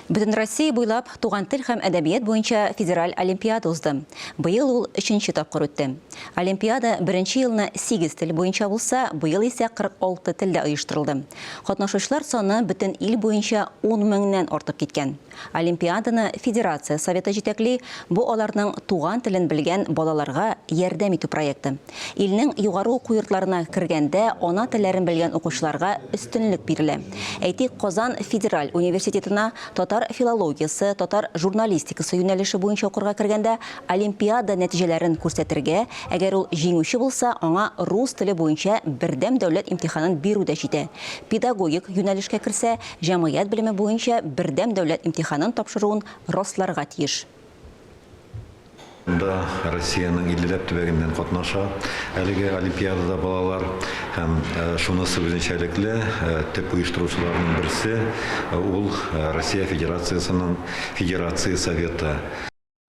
Бөтенроссия буйлап туган тел һәм әдәбият буенча федераль олимпиада узды. Быел ул өченче тапкыр үтте. Олимпиада беренче елны сигез тел буенча булса, быел исә 46 телдә оештырылды. Катнашучылар саны бөтен ил буенча ун меңнән артып киткән. Олимпиаданы Федерация Советы җитәкли, бу аларның туган телен белгән балаларга ярдәм итү проекты. Илнең югары уку йортларына кергәндә ана телләрен белгән укучыларга өстенлек бирелә. Әйтик, Казан федераль университетына татар филологиясе, татар журналистикасы юнәлеше буенча укырга кергәндә олимпиада нәтиҗәләрен күрсәтергә, әгәр ул җиңүче булса, аңа рус теле буенча бердәм дәүләт имтиханын бирү дә җитә. Педагогик юнәлешкә керсә, җәмгыять белеме буенча бердәм дәүләт имтиханын тапшыруын расларга тиеш. Монда Россиянең иллеләп төбәгеннән катнаша әлеге олимпиадада балалар. Һәм шунысы үзенчәлекле, төп оештыручыларның берсе, ул Россия Федерациясенең Федерация Советы.